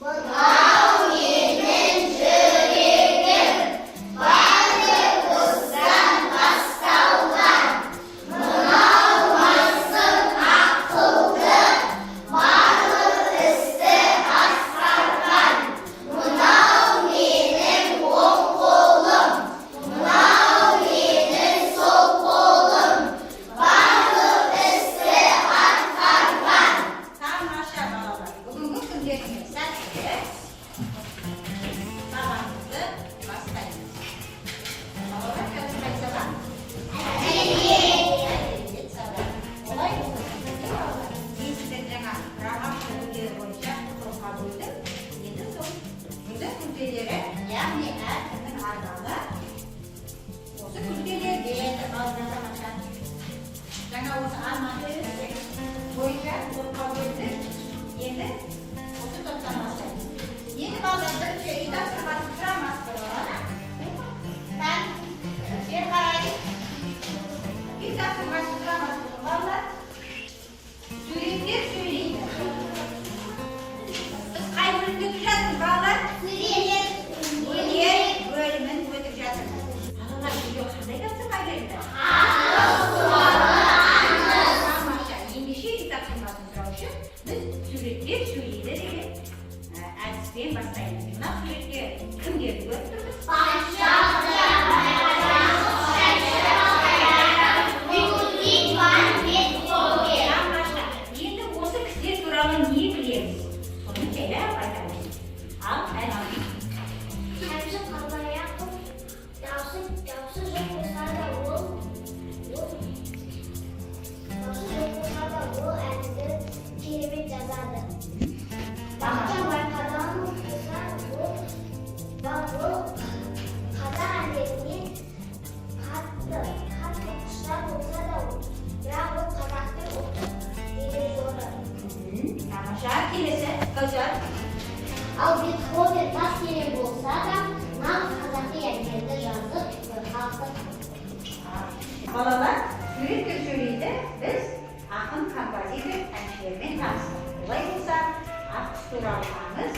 Мынау менің жүрегім, батыр құстан басталған. Мынау басым ақылды, барлық істі атқарған. Мынау менің оң қолым, мынау менің сол қолым, барлық істі атқарған. Тамаша, балалар! Бүгінгі күндеріңе сәттілік! Сабағымызды бастаймыз. Балалар, қазір қай сабақ? Әдебиет сабағы. Олай болса, сіздерге, балалар, мен сіздерді жаңа «Ромашка» гүлдері бойынша топқа бөлдім. Енді сол гүлдің күлтелері, яғни әркімнің арманы осы күлтелерде. Балалар, тамаша! Жаңа осы арман бойынша топқа бөлдік. Енді осы топтан бастаймыз. Енді, балалар, бірінші үй тапсырмасын сұрамас бұрын, пән бері қарай, үй тапсырмасын сұрамас бұрын, балалар, «Суреттер сөйлейді». Біз қай бөлімде өтіп жатырмыз, балалар? Өнер бөлімін өтіп жатырмыз. Балалар, үйге қандай тапсырма берді? Тамаша! Ендеше, үй тапсырмасын сұрау үшін біз «Суреттер сөйлейді» деген әдіспен бастаймыз. Мына суретте кімдерді көріп тұрмыз? Патша, Людвиг ван Бетховен. Тамаша! Енді осы кісілер туралы не білеміз, соны жайлап айтамыз. Ал, Айман. Шәмші Қалдаяқов даусы жоқ болса да, ол даусы жоқ болса да, ол әнді керемет жазады. Бақытжан Байқадамов болса, ол қазақ әндеріне қатты қатты құштар болса да, бірақ ол қазақтың ұлттық дирижері. Тамаша! Келесі, Кәусар. Ал Бетховен бас керек болса да, нағыз қазақи әндерді жазып, халықты Балалар, «Суреттер сөйлейді». Біз ақын, композитор, әншілермен таныстық. Олай болса, «Ақ құс туралы аңыз»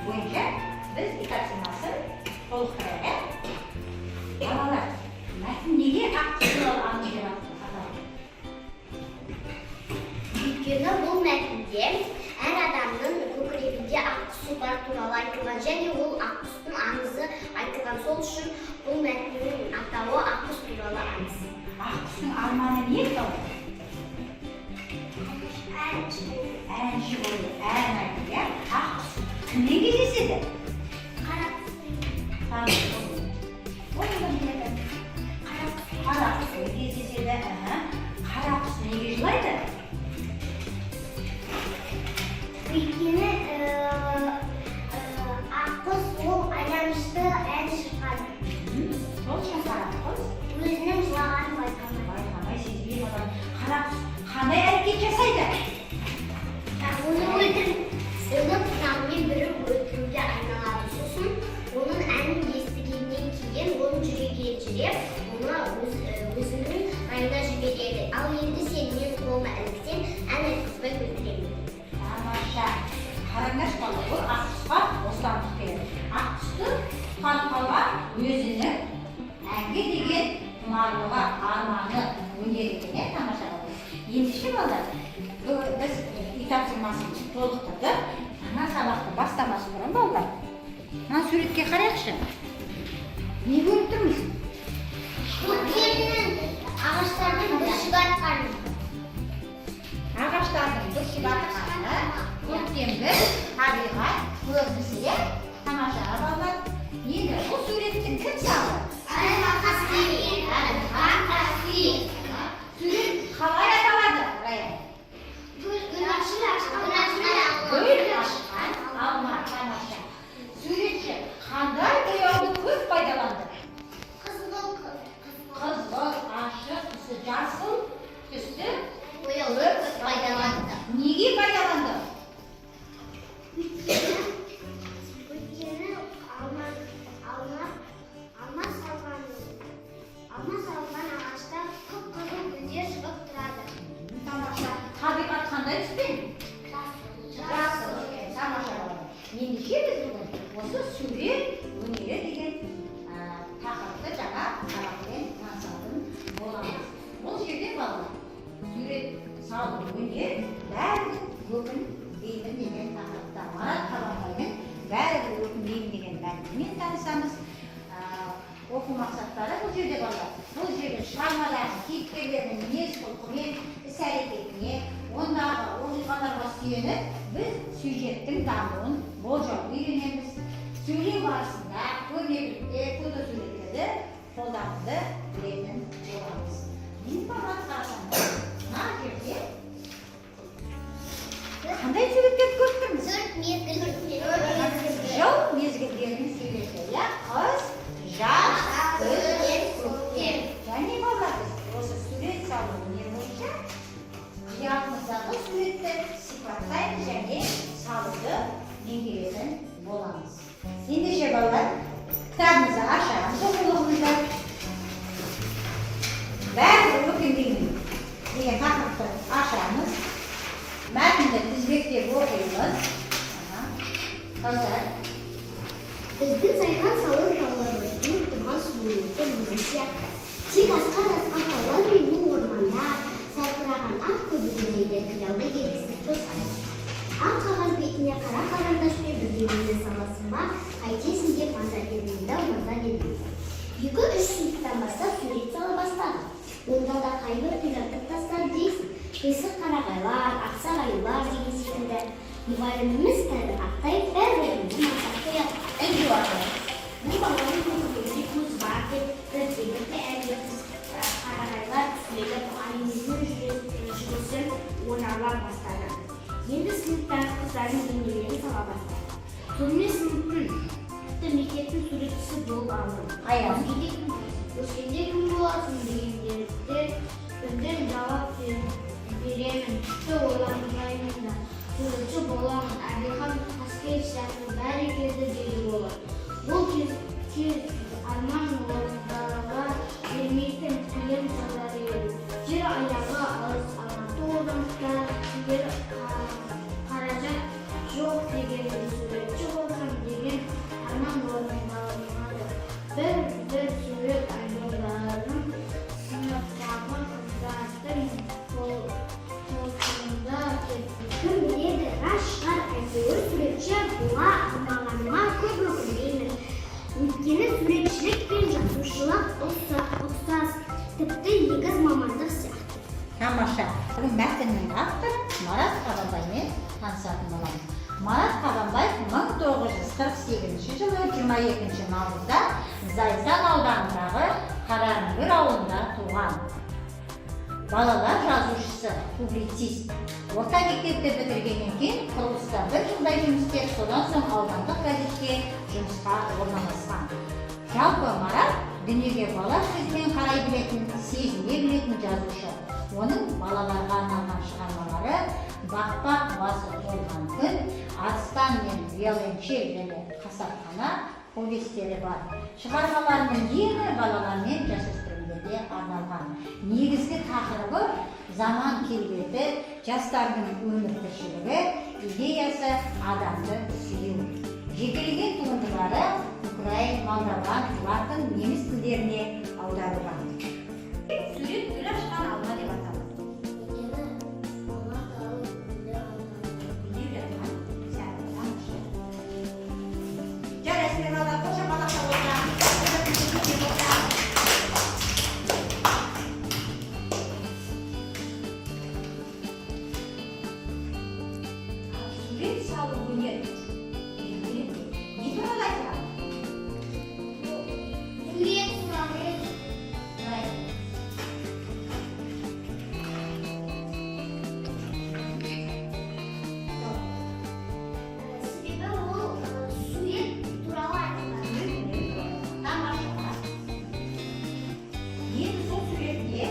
бойынша біз үй тапсырмасын толықтырайық, иә. Балалар, мәтін неге «Ақ құс туралы аңыз» деп аталады? Өйткені бұл мәтінде әр адамның көкірегінде ақ құсы бар туралы айтылған және ол ақ құстың аңызы айтылған. Сол үшін бұл мәтіннің атауы «Ақ құс туралы аңыз». Ақ құстың арманы не еді, балалар? Әнші. Әнші болу, ән айту, иә. Ақ құс кіммен кездеседі? Қара. Оны кім біледі? Қара құспен кездеседі. Аха. Қара құс неге жылайды? Өйткені аққұс ол аянышты ән шырқады. Сол үшін қара құс Өзінің жылағанын байқамай. Байқамай, сезбей қалады. Қара құс қандай әрекет жасайды? Оны өлтір, оны тырнағымен бүріп өлтіруге айналады. Сосын оның әнін естігеннен кейін оның жүрегі елжіреп, оны өзінің райына жібереді. Ал енді сен менің қолыма іліксең, ән айтқызбай өлтіремін. Тамаша! Қараңдаршы, балалар, бұл ақ құсқа бостандық береді. Ақ құсты құтқарып қалған өзінің әнге деген құмарлығы, арманы, өнер екен, иә. Тамаша, балалар! Ендеше, балалар, біз үй тапсырмасын толықтырдық. Жаңа сабақты бастамас бұрын, балалар, мына суретке қарайықшы. Не көріп тұрмыз? Көктемнің ағаштардың бүршік атқанын. Ағаштардың бүршік атқаны — көктемгі табиғат көрінісі, иә. Тамаша, балалар! Енді бұл суретті кім салды? Әлихан Қастеев. Сурет қалай аталады, Раян? Гүл «Гүл ашқан алма». Тамаша! Суретші қандай бояуды көп пайдаланды? Қызғылт, ашық түсі, жасыл түсті. Бояуды көп пайдаланды. Неге пайдаланды? Өйткені алма салған ағашта қып-қызыл гүлдер шығып тұрады. Тамаша! Табиғат қандай түспен? Жасыл. Тамаша. Ендеше біз бүгін осы сурет өнері деген тақырыпты жаңа сабақпен танысатын боламыз. Бұл жерде, балалар, сурет салу өнер бәрібір өкінбеймін деген тақырыпта Марат Қабанбайдың «Бәрібір өкінбеймін» деген мәтінімен танысамыз. Оқу мақсаттары бұл жерде, балалар, бұл жерде шығармадағы кейіпкерлердің мінез құлқы мен іс әрекетіне, ондағы оқиғаларға сүйеніп, біз сюжеттің дамуын болжауды үйренеміз. Сөйлеу барысында көрнекілікте фотосуреттерді қолдануды білетін боламыз. Енді, балалар, қарасаңдар, мына жерде қандай суреттерді көріп тұрмыз? Төрт мезгіл. Жыл мезгілдерінің суреті, иә: қыс, жаз, күз, көктем. Және, балалар, біз осы сурет салу өнері бойынша қиялымыздағы суретті сипаттаймыз және салуды меңгеретін боламыз. Ендеше, балалар, кітабымызды ашамыз, оқулығымызды. «Бәрібір өкінбеймін» деген тақырыпты ашамыз, мәтінді тізбектеп оқимыз. Аха. Кәусар. Біздің Сайхан салын тауларымыздың тұрған сұлулығы өзі сияқты. Тек асқар-асқар таулар мен ну ормандар, сарқыраған ақ көбігіндей қиялды еріксіз тосады. Ақ қағаз бетіне қара қарандашпен бірдеңені саласың ба, қайтесің деп маза бермейді ау, маза бермейді. 2-3 сыныптан бастап сурет сала бастадым. Онда да қайбір қиратып тастады дейсің. Қисық қарағайлар, ақсақ аюлар деген секілді. Мұғаліміміз Кәрі Ақтаев бәрібір мақтап қояды. Үндеу арқылы. «Бұл баланың көкірегінде көз бар», – деп бірте бірте әлгі қарағайлар түзеліп, аюының жүрісін орала бастады. Енді сыныптағы қыздардың бейнелерін сала бастады. Сонымен сыныптың, тіпті мектептің суретшісі болып алдым. Аян. Өскенде кім боласың дегендерде бірден жауап беремін, тіпті ойланбаймын да. «Суретші боламын, Әбілхан Қаскелов сияқты, бәрекелді», – дейді олар. Бұл кез арман орындала бермейтін қиын жылдар еді. Жер аяғы алыс Алматы облысында түгел қаражат жоқ дегенмен, суретші болсам деген арман орындалмады. Бір бір сурет альбомдарым сыныптағы қыздардың қолтығында кетті. Кім біледі, рас шығар, әйтеуір суретші бола алмағаныма көп өкінбеймін. Өйткені суретшілік пен жазушылық ұқсас, тіпті егіз мамандық сияқты. Тамаша! Бүгін мәтіннің авторы Марат Қабанбаймен танысатын боламыз. Марат Қабанбаев 1948 жылы 22 наурызда Зайсан ауданындағы Қараүңгір ауылында туған. Балалар жазушысы, публицист. Орта мектепті бітіргеннен кейін құрылыста бір жылдай жұмыс істеп, содан соң аудандық газетке жұмысқа орналасқан. Жалпы, Марат дүниеге бала көзімен қарай білетін, сезіне білетін жазушы. Оның балаларға арналған шығармалары «Бақбақ басы толған күн», «Арыстан мен виолончель» және «Қасапхана» повестері бар. Шығармаларының дені балалар мен жасөспірімдерге арналған. Негізгі тақырыбы – заман келбеті, жастардың өмір тіршілігі, идеясы – адамды сүю. Жекелеген туындылары украин, молдаван, латын, неміс тілдеріне аударылған. Сурет «Гүл ашқан алма» деп аталады. Өйткені алма тауы гүлдеп Гүлдеп жатқан сәті. Тамаша! Жарайсыңдар, балалар, қол шапалақтап отырамыз. Отырамыз. Ал сурет салу өнер деген өлеңде не туралы айтылады? Сурет туралы. Былай. Жоқ. Себебі ол сурет туралы айтылған. Сурет өнері туралы. Тамаша! Енді сол суретте,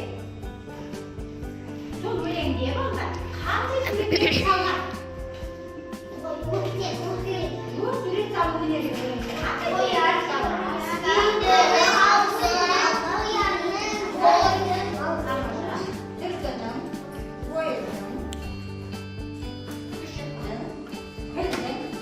сол өлеңде, балалар, қандай суреттер салған? Көктем, көктем. Ол сурет салу өнері.